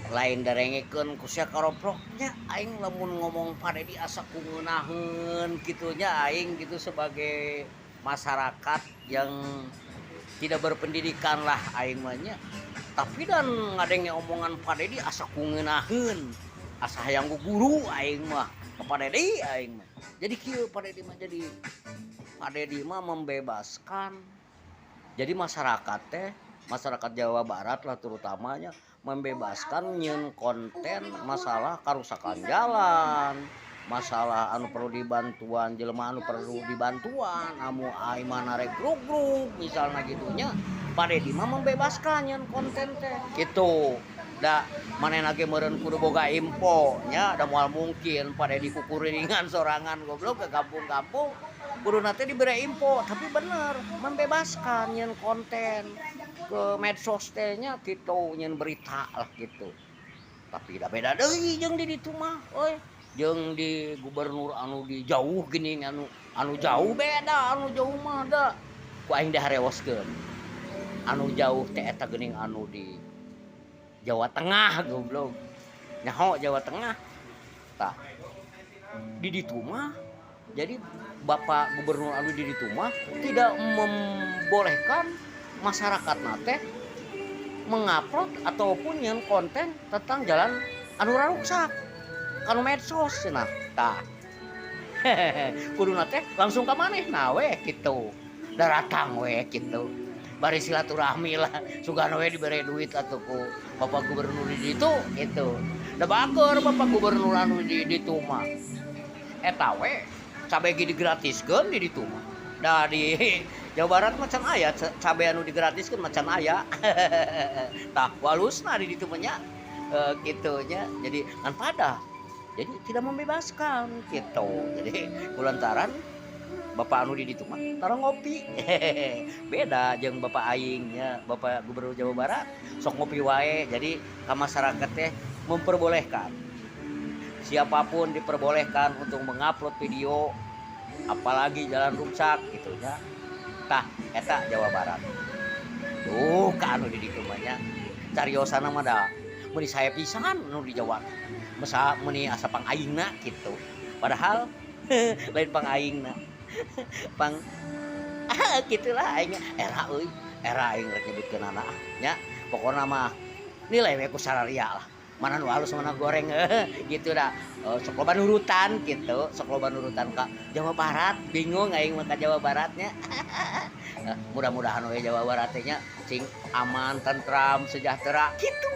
Lain darengekeun ku sia karoprok nya, aing lamun ngomong Pak Dedi asa ku ngeunaheun kitu nya. Aing gitu sebagai masyarakat yang tidak berpendidikan lah aing mah nya, tapi dan ngadenge omongan Pak Dedi asa ku ngeunaheun, asa hayang guru aing mah ke Pak Dedi aing mah. Jadi kieu Pak Dedi mah, jadi Pak Dedi mah membebaskan. Jadi masyarakat teh, masyarakat Jawa Barat lah terutamanya, membebaskan nyieun konten masalah karusakan jalan, masalah anu perlu dibantuan, jelema anu perlu dibantuan, anu imahna rek gruk-gruk misalnya gitu nya. Pak Dedi mah membebaskan nyieun konten teh gitu. Da manehna ge meureun kudu boga info nya, da moal mungkin Pak Dedi kukurilingan sorangan goblok ke kampung-kampung, kuduna teh diberi info. Tapi bener membebaskan nyieun konten ke medsos teh nya gitu, nyieun berita lah gitu. Tapi da beda deui jeung di ditu mah euy, jeung di gubernur anu di jauh geuning, anu anu jauh beda. Anu jauh mah da ku aing diharewoskeun. Anu jauh teh eta geuning anu di Jawa Tengah goblok, nyaho Jawa Tengah. Tah, di ditu mah jadi bapak gubernur anu di ditu mah tidak membolehkan masyarakat teh mengupload ataupun nyieun konten tentang jalan anu ruksak kanu medsos cenah. Tah, kuduna teh langsung ka manehna we kitu, daratang we kitu, bari silaturahmi lah, sugan we dibere duit atuh ku bapak gubernur di ditu gitu. Da bager bapak gubernur anu di ditu mah, eta we cabe ge digratiskeun di ditu mah. Da di Jawa Barat mah can aya cabe anu digratiskeun mah, can aya. Tah, walusna di ditu mah nya, kitu nya. Jadi ngan pada jadi tidak membebaskan gitu. Jadi kulantaran bapak anu di ditu mah tara ngopi, beda jeung bapak aing nya, bapak gubernur Jawa Barat sok ngopi wae. Jadi ka masyarakat teh memperbolehkan, siapapun diperbolehkan untuk mengupload video, apalagi jalan rusak gitu nya. Tah, eta Jawa Barat tuh ka anu di ditu mah nya. Cariosana mah da meuni sae pisan nu di Jawa, masa meuni asa pang aingna gitu, padahal lain pang aingna, pang gitulah aing. Era euy, era aing rek nyebutkeunana nya. Pokona mah nilai we ku sararia lah, mana nu halus, mana goreng gitu. Dah sok loba nurutan gitu, sok loba nurutan ka Jawa Barat. Bingung aing mah ka Jawa Baratnya. Mudah-mudahan we Jawa Barat nya cing aman, tentram, sejahtera gitu.